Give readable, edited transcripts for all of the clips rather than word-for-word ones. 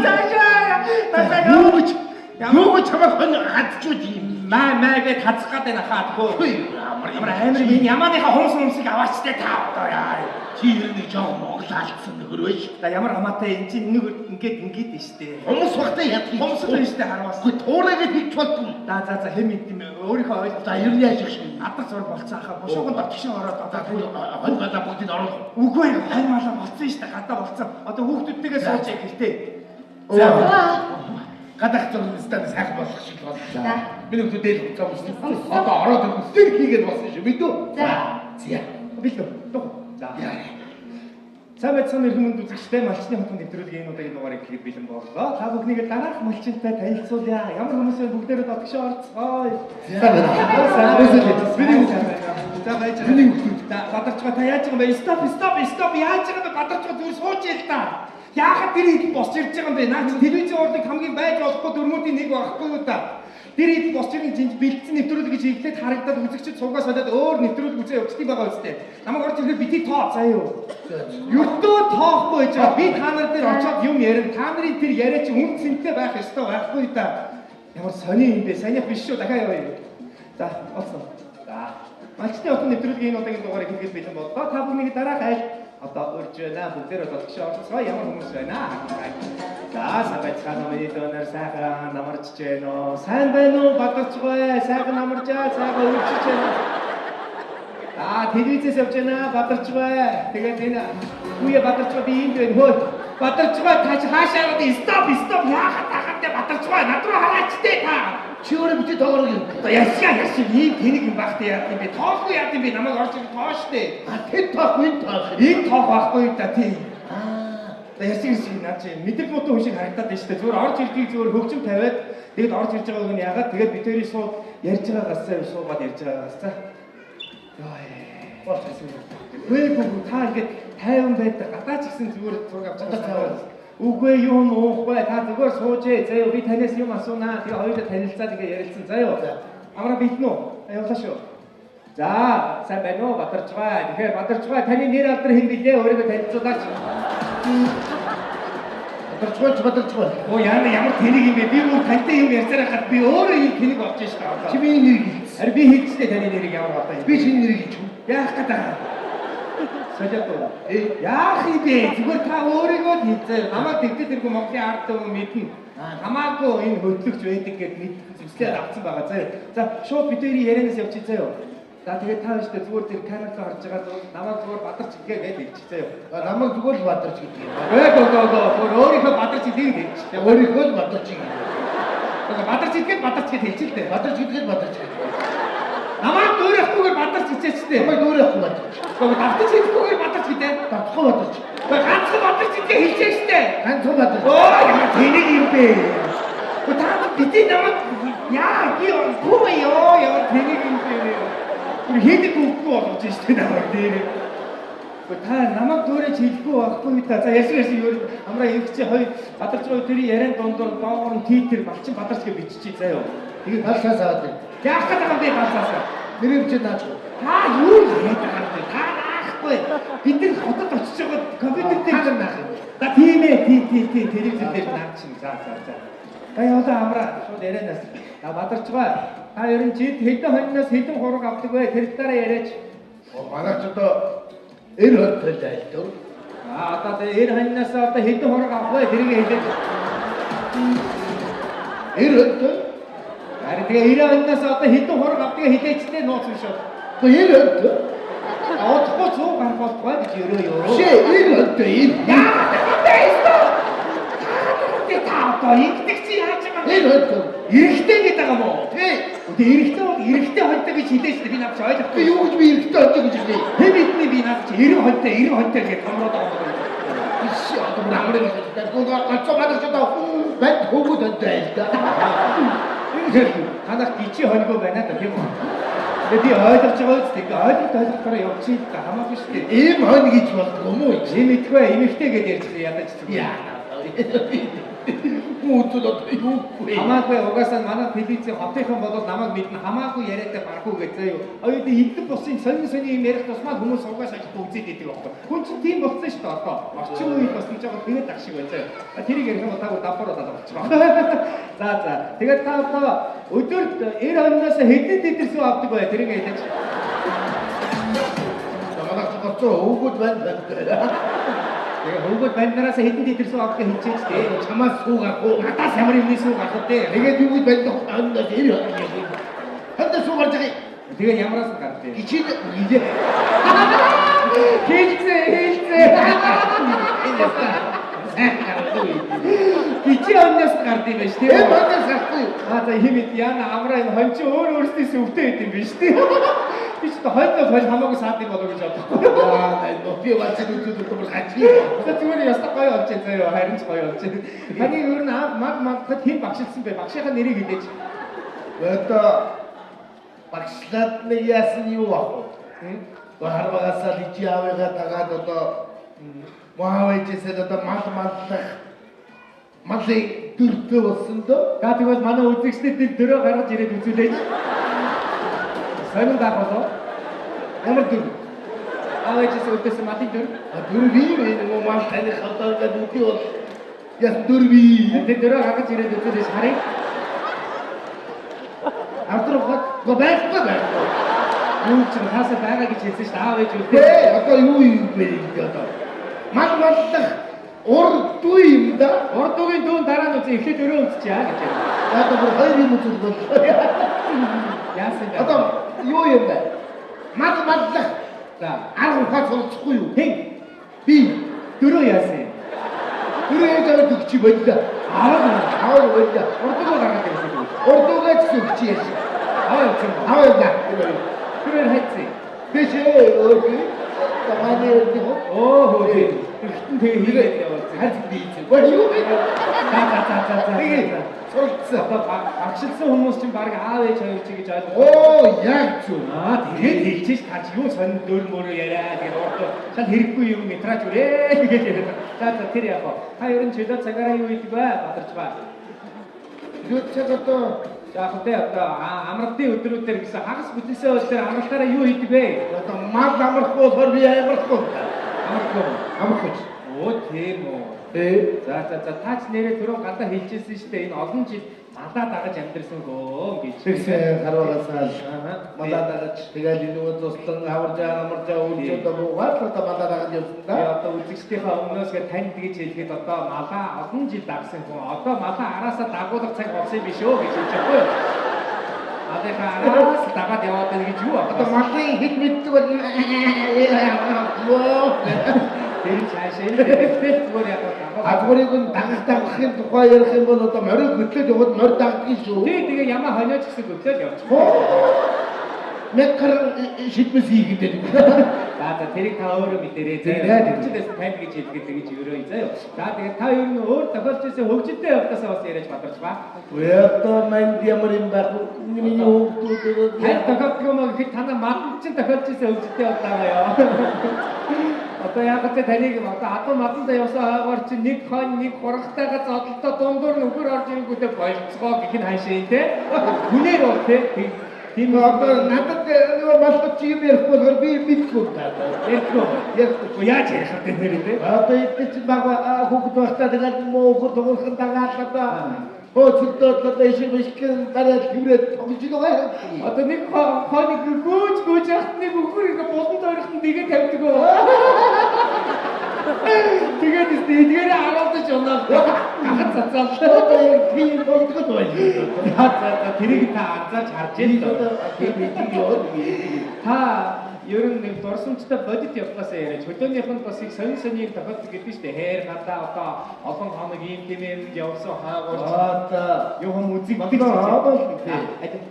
Цаашаа. Юу гэж чамайг хонь хадчихвч юм. Маа гэд хазах гээд байна хаа тхөө. Ямар Ямар амар энэ ямааныхаа хумс хумсыг аваачтай та одоо яа. Чи ер нь жоо Монгол алдсан нөхөр байж. За ямар хамаатай энэ чинь нэг ингээд ингээд штэ. Хумс багтай ядах. Хумс л штэ харвас. Үгүй туурайгээд хийж болдгоо. За хэм мэд юм өөрийнхөө ойлголт. За ер нь яаж их шиг. Адаг зур болцсон хаа. Бушуухан дотгошин ороод За одоо тэгвэл хонь гадаа бүгдийг оруулах. Үгүй хонь малаа болцсон штэ гадаа болцсон. Одоо хүүхдүүдтэйгээ сууж гэртээ. За. Гадаах зурнастаа сайхан болох шиг болно. За. Миний хүүхдүүд дээл хуцаа болсон. Одоо ороод ирэх тэр хийгээд болсон шүү мэдүү? За. За. Бэлдүү. Дух. За. Яа. Сайн байцгаана эрхэм хүнд үзэгчтэй малчны хотын нэвтрүүлгийн энэ удаагийн дугаарыг эхлэхэд бэлэн боллоо. Та бүхнийг дараах малчинтай танилцуулъя. Ямар хүмүүс вэ бүгдээрээ дотгошоо орцгоё. Сайн байна. Миний хүүхдүүд. За байж байгаа. Миний хүүхдүүд. За Бадарчгаа та яаж байгаа юм бэ? Stop stop stop яаж байгаа юм бэ? Бадарчгаа зүгээр сууж ял та. Яагаад тэр хэд босч ирж байгаа юм бэ? Наа чи телевизийн урлаг хамгийн байж болохгүй дөрмүүдийн нэг байхгүй юу та? Тэр хэд босч ирэх жинж бэлдсэн нэвтрүүлэг гэж эхлээд харагдаад үзэгчид суугаа солиод өөр нэвтрүүлэг үзээ явчихсан байгаа үстэй. Намайг орж ирэхэд бити тоо заа юу. Ердөө тоохгүй байж байгаа. Би та нар дээр очиод юм ярина. Та нарын тэр яриа чи үн цэнтэй байх ёстой байхгүй да. Ямар сони юм бэ? Санийх биш шүү. Дахиад явъя. За, олсон. За. Малчны хотын нэвтрүүлгийн энэ удаагийн дугаарыг хэлгээд бэлэн боллоо. Та бүхнийг дараах айл одоо урьж байна. Бүгдээрээ дотгошоо орцгоо. Ямар хүмүүс байна? За, сайн байцгаана уу? Миний дөнөр сайхан намарч байна уу? Сайн байна уу? Бадарчгүй. Сайхан намарчаа, сайхан үржиж байна. Аа, телевизээс явж байна. Бадарчгүй. Тэгээд энэ хүүе Бадарчгүй би энд байна. Хөө. Бадарчгүй та чи хаашаа яваад stop stop яагаад тахад те Бадарчгүй над руу хараач те та. Чи өөрөө бити тоогоор юм. Одоо яшаа яшаа ийм тэнэг юм багт яад юм бэ? Тоохгүй яад юм бэ? Намайг орж ирэх тоо штэ. А тэр тоох энэ тоох. Энэ тоох байхгүй да тий. Аа. За яшаа яшаа наа чи мэдрэг мутан хүн шиг харагдаад байна штэ. Зүгээр орж ирдгийг зүгээр хөгжим тавиад тэгэд орж ирж байгааг нь яагаад тэгээд бид хоёрын сууд ярьж байгаагаас суугаад ярьж байгаагаас за. Йоо. Болчихсон. Үгүй үгүй та ингээд тайван байдаг. Гадаа ч гэсэн зүгээр зураг авч Одоо тайван. Үгүй юм уухгүй та зүгээр сууж ээ. Заяа би танаас юм асуунаа. Тэгээ хоёулаа танилцаад ингээд ярилцсан. Заяа. Амраа бэлтэн үү? Явлаа шүү. За, сайн байна уу? Бадарчгаа. Тэгэхээр Бадарчгаа таны нэр алдар хэн билээ? Өөрийгөө танилцуулаач. Бадарчгүй ч бадарчгүй. Оо яана ямар тэнэг юм бэ? Би бүр тантай юм ярьсаар байхад би өөрөө юм тэнэг болж шээ. Одоо. Чи миний нэрийг хэлсэн. Харин би хэлчихлээ таны нэрийг ямар одоо юм. Би чиний нэрийг хэлчих. Яах гээд байгаа юм? Солиод уу? Э. Яах юм бэ? Зүгээр та өөрийгөө л хэлцээ. Намайг тэгтэл тэргүй Монголын ард түмэн мэднэ. Хамаагүй энэ хөтлөгч байдаг гэд мэдсэн зүслээд авцсан байгаа заяа. За шууд бид хоёрын ярианаас явчих заяа. За тэгээд та биш үү зүгээр тэр камер руу харж байгаа зүгээр намайг зүгээр Бадарч гээ гэж хэлчих заяа. Намайг зүгээр л бадарч гэдэг юм. Гэ го го го зүгээр өөрийнхөө Бадарч гэдгийг хэлчих. Өөрийнхөө л бадарч гэдэг. Тэгээ Бадарч гэдгээд Бадарч гэж хэлчих л дээ. Бадарч гэдгээд бадарч гэдэг. Намайг дүүрэхгүйгээр Бадарч гэжээч дээ. Намайг дүүрэхгүй бадарч. Гэхдээ давтаж хэлэхгүйгээр Бадарч гэдэг. Давтахгүй бадарч. Гэхдээ ганцхан Бадарч гэдгээ хэлчихэж штэ. Ганцхан бадарч. Оо ямар тэнэг юм бэ? Гэхдээ та бидний намайг яа би пүү ёо ямар тэнэг юм бэ? Тэр хийдэг үггүй болгож штэ намайг дээр. Гэхдээ та намайг дүүрэж хэлэхгүй байхгүй та. За яшиг яшиг юу амраа ингэчи хоёр Бадарч гоё тэрийн яриан дундуур доогоор нь титр балчин Бадарч гэж биччихье заяа. Тэгээд галсаас аваад ир. Яах гээд байгаа юм бэ галсаас? Нэрийг чи нааж. Та юу яриад байгаа юм бэ? Та наахгүй. Бид нар хотод очиж байгаа компьютер дээр Та наах юм. За тийм ээ, тийм тийм тийм телевизэн дээр наад чинь. За за за. За явлаа амраа шууд ярианаас. За Бадарчгаа та ер нь жид хэдэн хоньноос хэдэн хураг авдаг вэ? Тэр талаараа яриач. Манайч одоо 90 хоньтой л айлдав. Аа одоо тэгээ 90 хоньноос одоо хэдэн хураг авах вэ? Тэрийг хэлээч. 90 хоньтой. Харин тэгээ 90 хоньноос одоо хэдэн хураг авдгийг хэлээч тэ нууц биш үү? Гэхдээ 90 хоньтой. Удахгүй 100 гарах болтугай гэж өрөө ёо. Биш ээ 90 хоньтой 90. Яагаад вэ? Та та одоо ингэдэг чи яаж байгаа юм? 90 хоньтой. Эрэгтэй гэдэг байгаа юм уу? Тий. Тэгээ эрэгтэй бол эрэгтэй хоньтой гэж хэлээ шүү дээ. Би над чи ойлгохгүй. Би юу гэж би эрэгтэй хоньтой гэж хэлээ. Хэн мэднэ би над чи 90 хоньтой 90 хоньтой гэж томроод байгаа юм. Биш одоо бүр амрыг хэлдэг. Галцуу гадаг одоо банд хөвгүүд хоньтой айл да. Тэгэхээр танах гिचи хоньгоо байна да тийм үү? Тэгээ би ойлгож байгаа үст ингээ ойлголт ойлгохоор явчих л да хамаагүй шүү дээ. Ийм хонь гэж болдгоо юм уу? Чи мэдгүй эмэгтэй гэж ярьж байгаа ядаж зүгээр. Яа. Үзэл одоо юугүй. Хамаагүй угаасаа манай телевизийн хотынхан бол намайг мэднэ. Хамаагүй яриатай барахгүй гэж заяа. Оюу идэх бусын сонин сонин юм ярих тусмаа хүмүүс угаасаа ажилтаа үзээд идэг байхгүй. Хүн чинь тийм болсон шүү дээ одоо. Орчин үед бас нэг жоохон тэгээд ах шиг байна заяа. Тэрийг ярих юм бол та бүр давбар болоод болчих. За за. Тэгээд та одоо өдөрт 90 хоногоос хэдэн литр сүү авдаг вэ? Тэрийг хэлээч. Манай гоцоо өвгөд байна. Тэгээ хөвгүүд банд нараас хэдэн литр сүү авах гэж хичээж дээ. Чамаас сүү гарах уу? Надаас ямар юмны сүү гарах вэ? Тэгээд юу гэж банд хонноос 90 хоног. Хонноос сүү гарч байгаа. Тэгээ ямараас нь гарч дээ. Хичээл хийлээ. Хийлцээ, хийлцээ. Хичээ хонноос нь гард юм байна шүү дээ. Тэгээ хонноос гарахгүй. Аа за ийм ээ яна амраа энэ хон чи өөр өөрсдийн сүвтэй байт юм биш үү? Би ч хойдоо хойд хамаагүй саад юм болов гэж бодохгүй. Аа би вацсан үзүүлдэг бүр хачи. За зүгээр ёстой гоё болж байна заяа харин ч гоё болж байна. Таны ер нь анх мад мадхад хэн багшилсан бэ? Багшийнхаа нэрийг хэлээч. Одоо багшлаад нэг яасан юу ах вэ? Харвагаасаа личи аавыгаа дагаад одоо маавэжээсээ одоо мал маллах малын дөртөө болсон дөө. За тэгвэл манай үзэгчдэд тэр дөрөө гаргаж ирээд үзүүлээч. Сонин байх болов. Ямар дөрв? Аавэжээс үлдээсэн малын дөрв. Дөрв юм энэ мал таних одоо ингээд үгүй бол яасан дөрв юм. Тэр дөрөө гаргаж ирээд үзүүлээч харъя. Авдрахад го байхгүй байхгүй. Юу ч таасаа байгаа гэж хэлсэн шүү дээ. Аав ээж үлдээ. Ээ одоо юу юм бэ гэдэг одоо. Мал маллах ур дүү юм да. Ур дүүгийн дүүн дараа нь үзье. Эхлээд өрөө үзчихье гэж байна. Одоо бүр хоёр юм үзэл боллоо. Яасан бэ? Одоо юу юм бэ? Мал маллах за арга ухаан суралцахгүй юу? Хэн? Би дөрөө яасан юм? Дөрөө яаж аваад өгч боллоо. Аав боллоо. Ур дүүгээ гаргаад ирсэн юм. Ур дүүгээ ч өгч яасан. Аав явсан юм. Аав явлаа. Тэрээр хайцсан. Биш ээ өө. Таманы өрдөө. Оо хөө. Тэгтэн тэгээ хийгээд явуулсан. Харц бийцэн. Гоо юу бэ? За за за за за. Тэгээ суралцсан. Одоо багшилсан хүмүүс чинь баг аав ээж хоёр чи гэж ойлгоо. Оо яг зөв. Аа тэгээд хэлчихэж та чи юу сонин дөр мөрөө яриа тэгээд урд шал хэрэггүй юм метраж үрээ гэж яриад. За за тэр яг хаа. Та ер нь чөлөө цагаараа юу хийдэг вэ? Бадарч ба. Чөлөө цаг одоо За яг тэ одоо амралтын өдрүүдээр гэсэн хагас бүтэнсээ өдөр амралтаараа юу хийдэг вэ? Одоо мал амрахгүй болохоор би амрахгүй. Амрахгүй. Амрахгүй. Оо тийм үү. Ээ. За за за та ч нэрээ түрүү гадаа хэлжсэн шүү дээ. Энэ олон жил малаа дагаж амьдэрсэн хөө гэж. Тэгсэн харвагаасаа малаа дагаж тэгэл энэ нөгөө туслан хаваржаа амаржаа үлж одоо буугаад л одоо малаа дагаж явсан да. Би одоо үзэгчдийнхээ өмнөөс гэ танд гэж хэлэхэд одоо малаа олон жил дагсан хүн одоо малаа араасаа дагуулах цаг болсон юм биш үү гэж хэлж байгаа юу? Малынхаа араас дагаад яваад байна гэж юу? Одоо малын хэл мэддэг бол Тэр цаашаа тэгэл зүгээр яг дагуу. Азгуурыг нь дагах дагахын тухай ярих юм бол одоо морийг хөтлөөд яваад морь дагдаг шүү. Тий тэгээ ямаа хониоч гэсэн хөтлөөд явчих. Мекар шидмэс хийгээд. За за тэрийг та өөрөө мэдэрээ заяа. Хөгжилээс танд гэж хэлгээд гэж өрөө заяа. За тэгээ та ер нь өөр тохиолж ирсэн хөгжилтэй явдлаасаа бас яриач бадарч ба. Одоо манд ямар юм байх вэ? Миний хөгжүүд танд тохиолддог юм уу гэхэд танаа мадан чинь тохиолж ирсэн хөгжилтэй явдал байгаа ёо. Одоо яг тэ таныг одоо адуу мадандаа явсан хойгоор чинь нэг хон нэг хургатайгаа зодолдоо дундуур нөхөр орж ирэнгүүтээ болцгоо гэх нь хаашаа те. Хүнээр бол те. Тийм одоо надад нөгөө малч юм ярихгүй болохоор би мэдгүй та. Ярихгүй. Ярихгүй. Яаж ярих вэ нэр те? Одоо эдгээр чинь баг хүүхэд байхдаа тэгэл муу хөр дагаад одоо хөөцөлдөөд одоо ишиг бишгэн гараад тэрврээд тоглож байгаа. Одоо нэг хоног гүйж гүйж яхад нэг өхөр ингээ булан тойроход нэгэ тавьдаг. Тэгээд эдгээрээ харуулж унаа. Гахад цацаал. Одоо яг тийм болдгоо байна. За за за тэрийг та анзаарч харж байна. Одоо тийм мэдээ. Та ер нь нэг дурсамжтай бодит явдлаасаа яриач. Хөдөөнийх нь бас их сонин сонин тохиолдол гэдэг шүү дээ. Хайр гадаа одоо олон хоног ийм тийм юм явсан хаагуурч. Одоо юм үзэгддэг.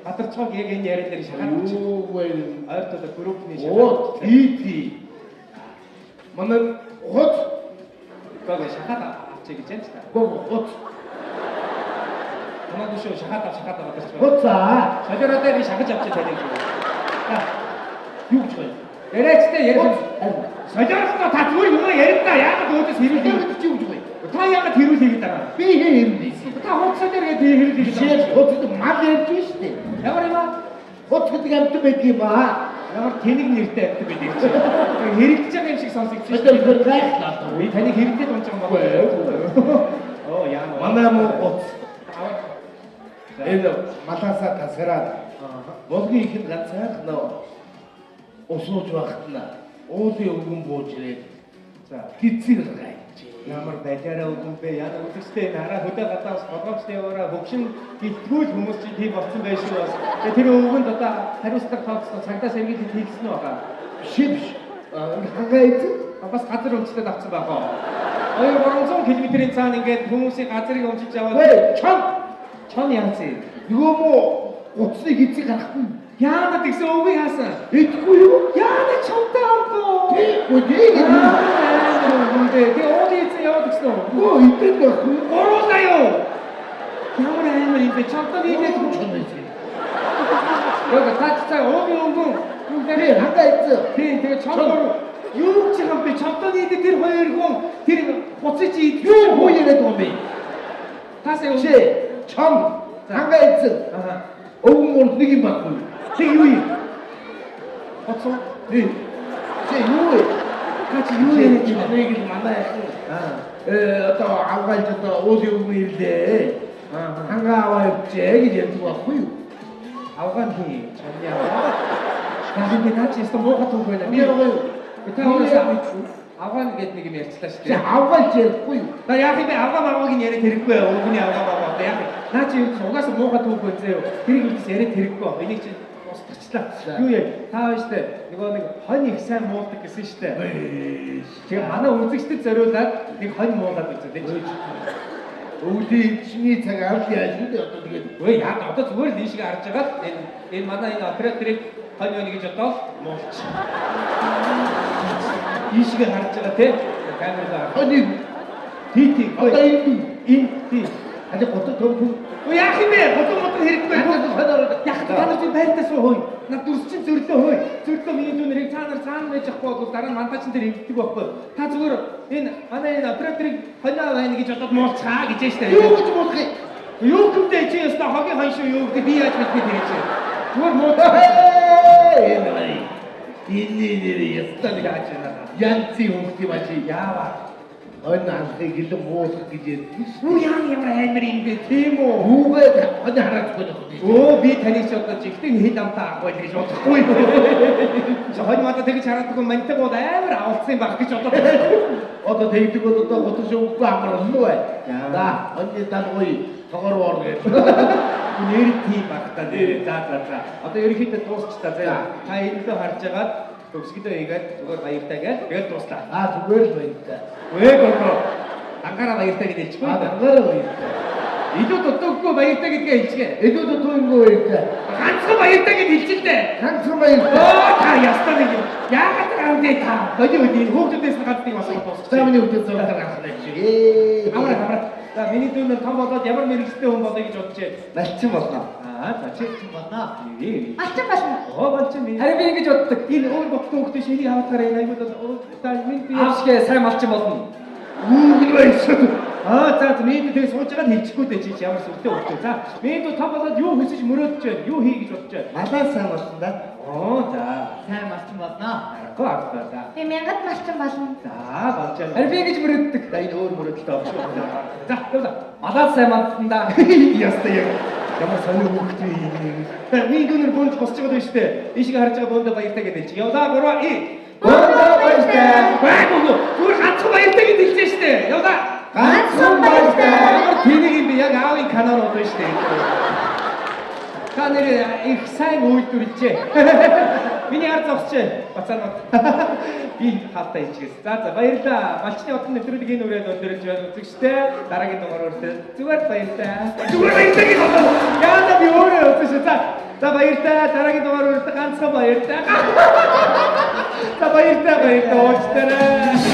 Гадарчгааг яг энэ яриа дээр шахаад авчих. Юу вэ? Ойр толоо группний шахаад. Оо тий. Манай хот гоо шахаад авчиг гэж юм ч та. Гоо хот. Хамаагүй шүү шахаад ав шахаад аваад гарч. Хуцаа. Солиороо дээр би шахаж авчиг таныг. Юу гэж байна? Яриачтай ярих. Солиороо та зүгээр юм яриа та яагаад өөдөөс хэрэг гэдэг чи юу гэж байна? Та яагаад хэрүүл хийгээд байгаа? Би хэрүүл хийсэн. Та хуудсан дээр гээд хэрүүл хийгээд байгаа. Жишээ хуудад мал ярьж шүү дээ. Ямар юм аа? Хот гэдэг амьтан байдаг юм аа. Ямар тэнэг нэртэй амьтан байдаг чи. Хэрэгдэж байгаа юм шиг сонсогдсон шүү дээ. Гайхлаа. Би таныг хэрэгдэд унж байгаа юм байна. Оо яа. Манай муу гоц. Энэ малаасаа тасгараад булгийн ихэнд ганцаарх нөө усууж багтна. Уулын өвгөн бууж ирээд за гизэр гайж. Ямар балиараа өвгөн бэ? Яна үзэгчтэй энэ хараа хөдөө гадаа бас болгоомжтой яваараа хөгшин гэлтгүүл хүмүүс чинь тийм болсон байх шүү бас. Тэгээ тэр өвгөнд одоо хариуцлага тооцсон цагдаас эргэлт хийгсэн үү баха? Биш биш. Хангаа эзэн бас газар өмчлөд авсан байх уу? 2 300 км-ийн цаана ингээд хүмүүсийн газрыг өмчилж аваад Хөөе, чон чон яац юм? Нөгөө муу гуцныг эзэг гарахгүй. Яана тэгсэн өвгөн яасан? Идэхгүй юу? Яана чонтой хамтуу. Тийгүй тийм. Тэгээ уулын эзэн яваад гисэн үү? Өө идэв байхгүй. Гуруулаа юу? Ямар амар юм бэ? Чонтой нийлээд чон эзэн. Яг та цаа уулын өвгөн Тэгээ хангаа эзэн. Тийм тэгээ чон юу ч юм бэ? Чонтой нийлээд тэр хоёр хүн тэр хуцыг чи идэх юу хуу яриад байгаа юм бэ? Таасаа Чи чон хангаа эзэн. Аа. Өвгөн урд нэг юм байхгүй. Тэг юу юм? Хоцсон. Тийм. Чи юу вэ? Та чи юу яриад байна? Чоныг л манай ахын. Аа. Одоо авгаалж одоо уулын өвгөн ирлээ. Аа. Хангаа аваа явжээ гэж ярьдаг байхгүй юу? Авгаан хий. Чонны авгаа. Яг ингэ наа чи ястаа муухай түүх байна. Би байгаа юу? Би та өөрөөсөө авгаан гэдэг нэг юм ярьчлаа шүү Чи дээ. авгаалж ярихгүй юу? За яах юм бэ? Авгаа мавгааг нь яриад хэрэггүй. Өвгөний авгаа мавгаа одоо яах юм? Наа чи юу гэсэн угаасаа муухай түүх байна зөө. Тэрийг үл яриад хэрэггүй. Энийг чи устгачлаа. Юу яа? Та байна шүү дээ. Нөгөө нэг хонь их сайн муулдаг гэсэн шүү дээ. Тэгээ манай үзэгчдэд зориулаад нэг хонь муулаад үзээ. Өвлийн чиний цаг авал яаж үү одоо тэгээд Өө яа одоо зүгээр л ийшээ харж байгаа л энэ энэ манай энэ операторыг хонь байна гэж бодоол муулч. Ийшээ харж байгаа тий. Камераа. хонь Тий тий. одоо энэ энэ тий. хали готог төв төв Өө яах юм бэ? Гутан мутан хэрэггүй. хонь ороод Яг та нар чинь байртаа суу хөөе. Над дүрс чинь зөрлөө хөөе. Зөрлөө миний дүү нарыг та нар цаана байж ахгүй бол дараа нь монтажн дээр эвддэг байхгүй. Та зүгээр энэ манай энэ операторыг хонио байна гэж бодоод муулцгаа гэж штэ. юу гэж муулах юм? Юу гэмдэ чи ёстой хогийн хон шүү юу гэдэг би яаж мэдхий тэр чи. Зүгээр муулцгаа. Энэ бай. Энэ нэр ёстой нэг Яаж байна? янзын хүүхд юм ачи. Яава. Хонь алхыг гэлэн муулах гэж ярьдаг ш. Юу яа ямар амар юм бэ тийм үү? Хүүгээд хонь хараадгүй байх. Өө би таныг ч одоо жигтэн хил амтаа авах байл гэж бодохгүй. Чи хонь мадаа тэгж хараадгүй мантаг бол амар авалцсан байх гэж бодоод. Одоо тэгдэг бол одоо готог шүүхгүй амарлаа бай. Яа. За хоньны далгуй тогоор боор гэж. Нэр тийм баг та нэр. За за за. Одоо ерөнхийдөө дуусч та заа. Та энэ лөө харж агаад төгсгөлөө хийгээд зүгээр баяртай гээл тэгэл дууслаа. Аа зүгээр л байна та. Өө гоо. Ангараа баяртай гэж хэлчихгүй. Аа дангараа баяртай. Илүү дутуугүй баяртай гэдгээ хэлчихэ. Илүү дутуугүй баяртай. Ганцхан баяртай гэж хэлчихлээ. Ганцхан баяртай. Оо та ястаа нэг юм. Яагаад тэр амдээ та? Боди боди энэ хүүхдүүдээс нь ганц нэг бас дуусчих. За миний үдээ зураг гаргах чи. Ээ. Амраа амраа. За миний дүү нар том болоод ямар мэрэгчлээ хүн болъё гэж бодож байна. Малчин болно. Аа за чи Болно. Ээ. Малчин болно. Оо малчин минь. Харин би ингэж боддог. Энэ өөр боттой хүүхдээ шинийг авахтаараа энэ аягүй бол та минь би Аавшгэ сайн малчин болно. Үү гэж байсан. Аа за за миний дүү тэгээ сууж байгаа нь хэлчихгүй дээ чи ямар сүртэй хүүхдээ. За миний дүү том болоод юу хүсэж мөрөөдөж байна? Юу хий гэж бодож байна? Малаа сайн болно да. Оо за. Сайн малчин болно. Аргагүй авлаа за. Би мянгад малчин болно. За болж байна. Харин би ингэж мөрөөддөг. За энэ өөр мөрөөдөлтэй байгаа шүү. За явлаа. Малаад сайн мандсан да. Ястай яг ямар сони хүүхэд вэ юм. За миний дүү нар буунд босч байгаа шүү дээ. Ийшээ харж байгаа буундаа баяртай гэж хэлчих. Явлаа 3 2 Буундаа баяртай. Байгуу. Зүгээр ганцхан баяртай гэж хэлжээ шүү дээ. Явлаа. Ганцхан баяртай. Ямар тэнэг юм бэ? Яг аавын канал одоо шүү дээ. Та нэр их сайн үйлдвэрлэжээ. Миний ард зогсжээ. Бацаанууд. Би хаалтаа ичгээс. За за баярлалаа. Малчны отон нэвтрүүлэг энэ үрээд өндөрлж байна үзэгчтэй. Дараагийн дугаар хүртэл зүгээр баярлалаа. Зүгээр баярлалаа гэж бодоо. Яана би өөрөө үзсэн шүү. За за баярлалаа. Дараагийн дугаар хүртэл ганцхан баярлалаа. За баярлалаа баярлалаа. Уучлаарай.